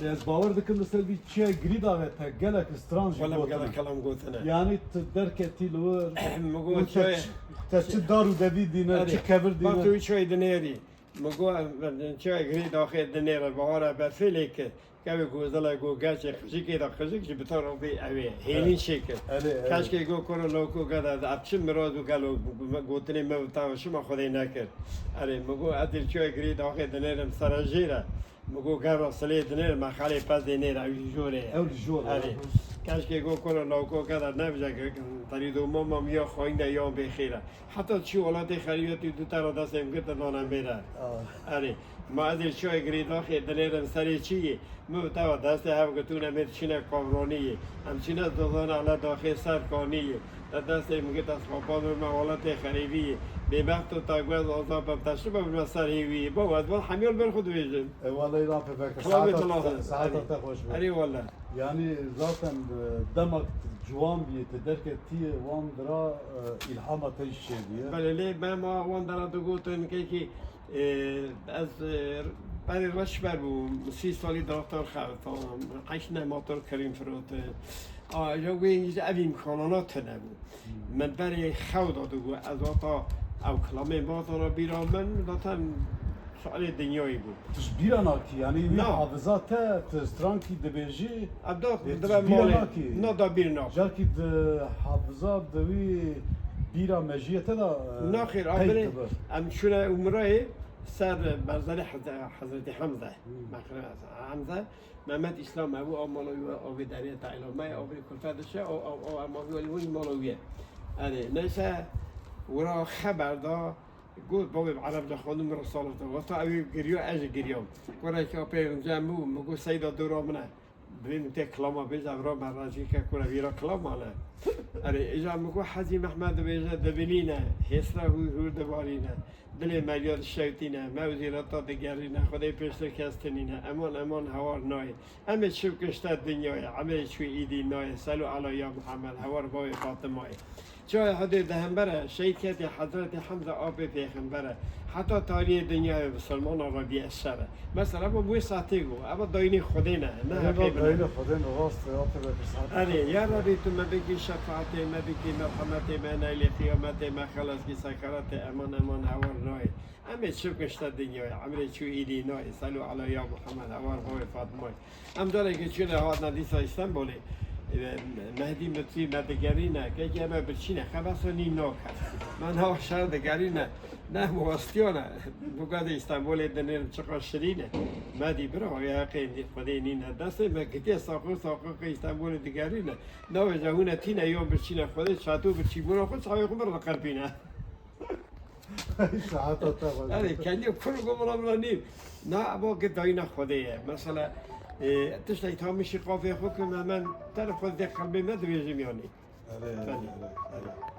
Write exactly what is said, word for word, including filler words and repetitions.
Lê ez bawer dikim li ser vî çiya Girîdaxê te gelek stran jî Wele gotine. Gelek kelam gotine. Yanî tu derketî li wir Min û got te çi, te çi dar û devî dîne, Erê, çi kevir dîne. Bak tu çayê dinêrî. Min got çayê Girîdaxê dinêre, bahara berfê lê kir. Kevê gozela got gerçê qijikê de qijik ji bitar rûvî ew ê. Hêlîn çêkir. Erê, erê. Keşkê got kuro lawko geda, ev çi miraz û gelo gotinê me û te şima Xwedê nekir. Erê, min got ez dê çayê Girîdaxê dinêrim sere jêre. Min got gera silê dinêr, me xelê pez dê nêr, ew jî jor e. Ew jî jor e. Erê. Keşkê got kuro lawko geda nebije terî do mama miya xayîn de yan bê xêr e. Heta çi welatê xerîbetî du tera destê min girtin dane mêre. Ah. Erê. Ma ez ê çiyayê Girîdaxê dinêrim serê çi yê? Min bi te ve destê hev girtûne mêr çîne Kavronî yê. Em çîne dozana le daxê ser kanî yê. Te destê min girt ez xapa bibime welatê xerîbî yê. Bêbext û taguez azab bim te şibe bibime ser hêvî yê. Baw ez van hemiyol ber xwe dibêjim. E, wele îla pê veke. Kilamê tu lazim. Saeta te xweş be. Erê wele. Yanî zaten, e, demek ciwan bîye, te derketî wan dira, e, îlhama te jî çêbûye. Belê, lê me ma wan dera digotin kekî, e, ez, e, berê reşber bûm, sî salî direktor xebitam, qeşne motor kirîn firotin. A, ji wê jî ev îmkanana tune bû. Min berê xew da digot, ez hata ew kilamê ma zana bîra min, zaten şairê dinyayê bû. Tu ji bîra nakî, yanî wî Na. Hafiza te, tu strankî dibêjî, Ev da lê tu dibe ji bîra malê, nakî. Na da bîr nakî. Carkî di hafiza di wî bîra mejiyê te de, e, Naxêr, peyk abirê, dibe. Em çûne Umreyê ser berzelê Heze-, Hezretî Hemze. Hmm. Mexreb Hemze. Mehmet Îslam hebû, ew mala wî avê derê te îlameyê, avê kulfe dişe, ew, ew, ew, em avê wî mala wî ye. Erê, neyse, wira xeber da, got, bavê bi Erebca xwendin, min re salix da. Wexta ew ê giriya, ez jî giriyam. Kurek apê rincem bû, min got, Seyda dora min e. Divê min tê kilama bêje, ev ra me rajî ke kure vîra kilama le. Erê, îja min got, Hecî Mehmed dibêje, dibinîne, hêsra hûr hûr dibarîne. Dilê me ya dişewtîne, me û zîreta digerîne, Xwedê pêştir kes tinîne, eman eman hewar nayê. Em ê çi bikin ji te dinyayê, emrê çû îdî nayê, selo ela ya Muhammed, hewar bavê Fatimayê. Çawa Hudê di hember e, şehîd ketê Hezretê Hemze apê pêxember e. Heta tariyê dinyayê bisilmana re bîye şer e. Mesela, ev wê saetê got, ev dayînê Xwedê ne, ne Ev heqê min e. Dayînê Xwedê ne, rast e, ya pê vekir saet. Erê, ya Rebî tu me bikî şefaetê, me bikî merhemetê, me neylê qiyametê, me xelas kî sekeretê, eman, eman, hewar nayê. Em ê çi bikin ji te dinyayê, emrê çû îdî nayê, selo ela ya Muhammed, hewar bavê Fatimayê. Em carekê çûne hatine dîsa Îstanbulê. E, Mehdî Mitfî me digerîne, kekê me birçîne, xebesa nî nake. Me nava şer digerîne, ne mi westiyane. Bi gadê Îstanbulê dinêrim çiqa şirîne. Me dî bira, wê heqê Xwedê nîne. Destê me gitiye saqo saqo qê Îstanbulê digerîne. Navêje hûne tîne yon birçîne Xwedê, çatû birçîbûna xwe çavê xwe bir diqerpîne. Saeta te xweş. Erê, keniye kur gomula bila nîn. Na, ebo ki dayîna Xwedê ye. Mesela, e, tiştek tamişî qafê xwe kim hemen ter Xwedê qelbê me dibêjim yanî. Erê, Belê. Erê, erê.